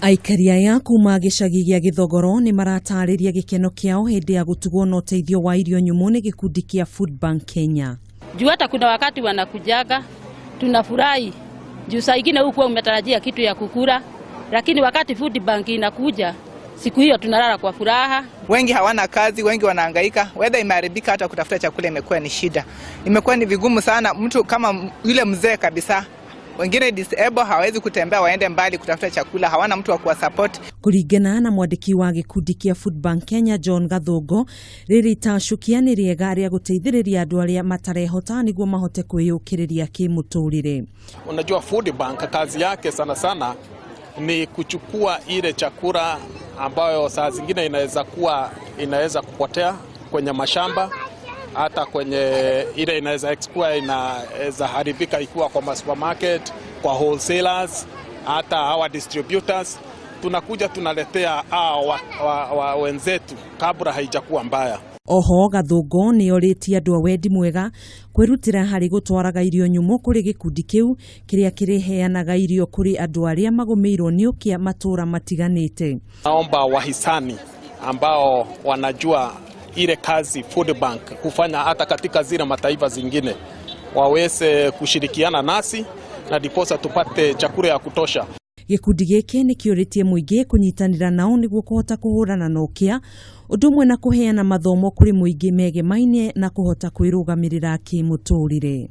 Aikari aya kuma gĩcagi gĩa Gĩthogoro nĩ maratarĩria gĩkeno kĩao hĩndĩ ya gũtugwo na ũteithio wa irio nyũmũ nĩ gĩkundi kĩa Food Bank Kenya. Juu hata kuna wakati wanakujaga tunafurahi, juu saa ingine hukuwa umetarajia kitu ya kukula, lakini wakati food bank inakuja siku hiyo tunalala kwa furaha. Wengi hawana kazi, wengi wanahangaika, weather imeharibika, hata kutafuta chakula imekuwa ni shida, imekuwa ni vigumu sana. Mtu kama yule mzee kabisa, wengine disable, hawezi kutembea waende mbali kutafuta chakula, hawana mtu wa kuwasupport. Kũringana na mwandĩki wa gĩkundi kĩa Food Bank Kenya John Gathũngũ, rĩrĩ itacũkia nĩ rĩega rĩa gũteithĩrĩria andũ arĩa matarehota nĩguo mahote kwĩyũkĩrĩria kĩmũtũrĩre. Unajua, Food Bank kazi yake sana sana ni kuchukua ile chakula ambayo saa zingine inaweza kuwa inaweza kupotea kwenye mashamba, hata kwenye ile inaweza kuwa inaweza haribika ikiwa kwa supermarket, kwa wholesalers, hata hawa distributors. Tunakuja tunaletea hawa wa wenzetu kabla haijakuwa mbaya. Oho Gathũngũ nĩ orĩtie andũ a wendi mwega kwĩrutĩra harĩ gũtwaraga irio nyũmũ kũrĩ gĩkundi kĩu kĩrĩa kĩrĩheanaga irio kũrĩ andũ arĩa magũmĩirwo nĩ ũkĩa matũũra matiganĩte. Naomba wahisani ambao wanajua ile kazi Food Bank hufanya hata katika zile mataifa zingine waweze kushirikiana nasi na ndiposa tupate chakula ya kutosha. Gĩkundi gĩkĩ nĩ kĩũrĩtie mũingĩ kũnyitanĩra nao nĩguo kũhota kũhũrana na ũkĩa, ũndũ ũmwe na kũheana mathomo kũrĩ mũingĩ megemaine na kũhota kwĩrũgamĩrĩra kĩmũtũrĩre.